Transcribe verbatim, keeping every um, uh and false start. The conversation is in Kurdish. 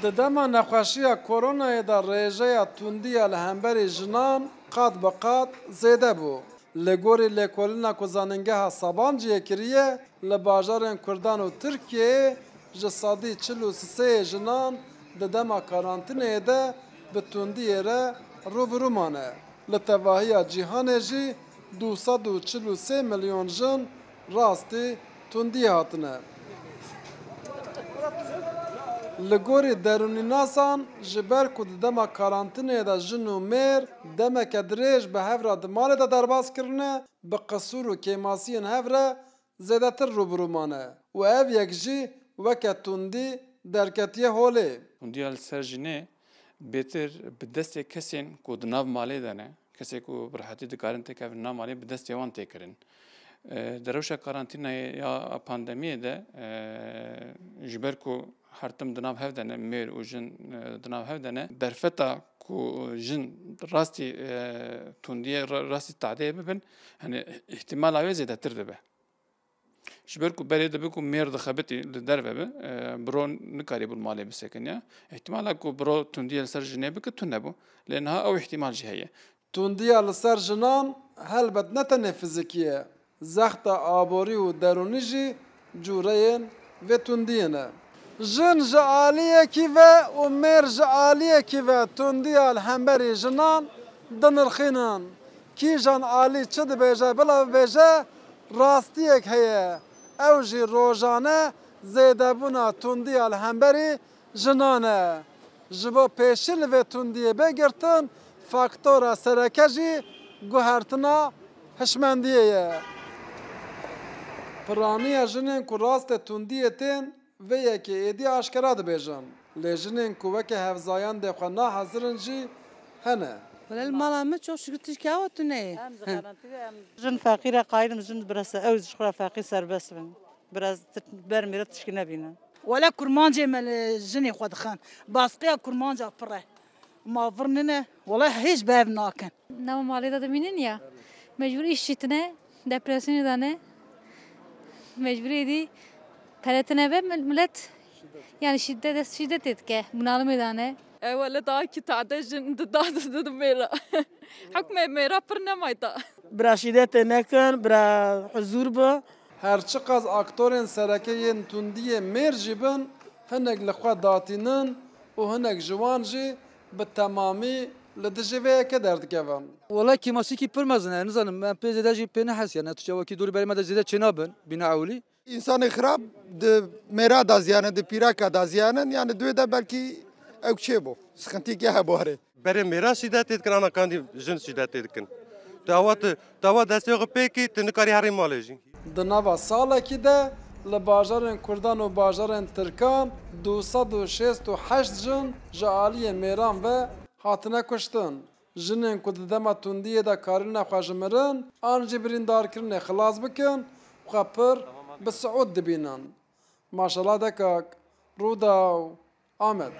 Di dema nexweşiya koronayê de rêjeya tundiya li hemberî jinan qat bi qat zêde bû. Li gorî lêkolîna ku Zanîngeha Sabanciyê kiriye, li bajarên Kurdan û Tirkiyeyê ji sedî çil û sisê yê jinan di dema karantîneyê de bi tundiyê re rû bi rû mane. Li tevahiya cîhanê jî du sed û çil û sê milyon jin rastî tundiyê hatine. Li gorî derûnînasan, ji ber ku di dema karantînê de jin û mêr demeke dirêj bi hev re di malê de derbas kirine, bi qisûr û kêmasiyên hev re zêdetir rû bi rû mane û ev yek jî weke tundî derketiye holê. Hundiya li ser jinê bêtir bi destê kesên ku di nav malê de ne, kesê ku bi rehetî dikarin têkevin nav malê, bi destê wan tê kirin. E, di rewşa karantînayê ya pandemiyê de, e, ji ber ku her tim di nav hev de ne, mêr û jin, e, di nav hev de ne, derfeta ku jin rastî, e, tundiyê ra-, rastî tadeyê bibin, hani îhtimala wê zêdetir dibe. Ji ber ku berê dibe ku mêr dixebitî li derve be, e, biro nikarîbû li malê bisekiniya. Îhtimala ku biro tundiyê li ser jinê bike tune bû. Lê niha ew îhtimal jî heye. Tundiya li ser jinan helbet ne tenê fizikî ye. Zexta aborî û derûnî jî cûreyên vê tundiyê ne. Jin ji aliyekî ve û mêr ji aliyekî ve tundiya li hemberî jinan dinirxînin. Kîjan alî çi dibêje bila bibêje, rastiyek heye. Ew jî rojane zêdebûna tundiya li hemberî jinan e. Ji bo pêşî li vê tundiyê bê girtin, faktora sereke jî guhertina hişmendiyê ye. Piraniya jinên ku rastê tundiyê tên, vê yekê êdî aşkera dibêjin. Lê jinên ku weke hevzayendê xwe nahezir in jî hene. Wele li mala min çok şükür tişkî awa tune ye. Jin feqîr e, qayîl im jin birese ew ji xwe re feqîr serbest bin. Biraz ti-, ber mêre tişkî nebînin. Wele kurmancê me li jinê xwe dixin. Baskiya kurmanca pir e. Ma vir nine. Wele hêj bi hev nakin. Nava malê de dimînin ya. Mecbur îş jî tine, depresyonê de ne. Mecburî êdî pere tine ve mil-, milet yani şiddet, şiddet tê dike. Bunalımê de ne. E, wele daha ki tade jin di da di di mêra. Hukmê mêra pir nemayta. Bira şîdetê nekin, bira huzur bi. Her çiqas aktorên sereke yên tundiyê mêr jî bin, hinek li xwe datînin û hinek ji wan jî bi temamî li dijî vê yekê derdikevin. Wela kêmasîkî pir mezin e, nizanim, em pê zêde jî pê nehesiyane, tu çawekî dorî berê me de zêde çênabin, bîna ewilî. Însanê xirab di mêra daziyanin, di pîreka daziyanin, yani di wê de belkî ew çêbû. Sixintîkê hebû erê. Berê mêra şîdetê dikin, ana kandî jin şîdetê dikin. Tu awa tu, tu awa destê xwe pê kî, tu nikarî herî malê jî. Di nava salekî de li bajarên Kurdan û bajarên Tirkan du sed û şêst û heşt jin ji aliyê mêran ve hatine kuştin. Jinên ku di dema tundiyê de karîne xwe ji mirin an jî birîndarkirinê xilas bikin, xwe pir bi siûd dibînin. Maşala Dekak, Rûdaw, Amed.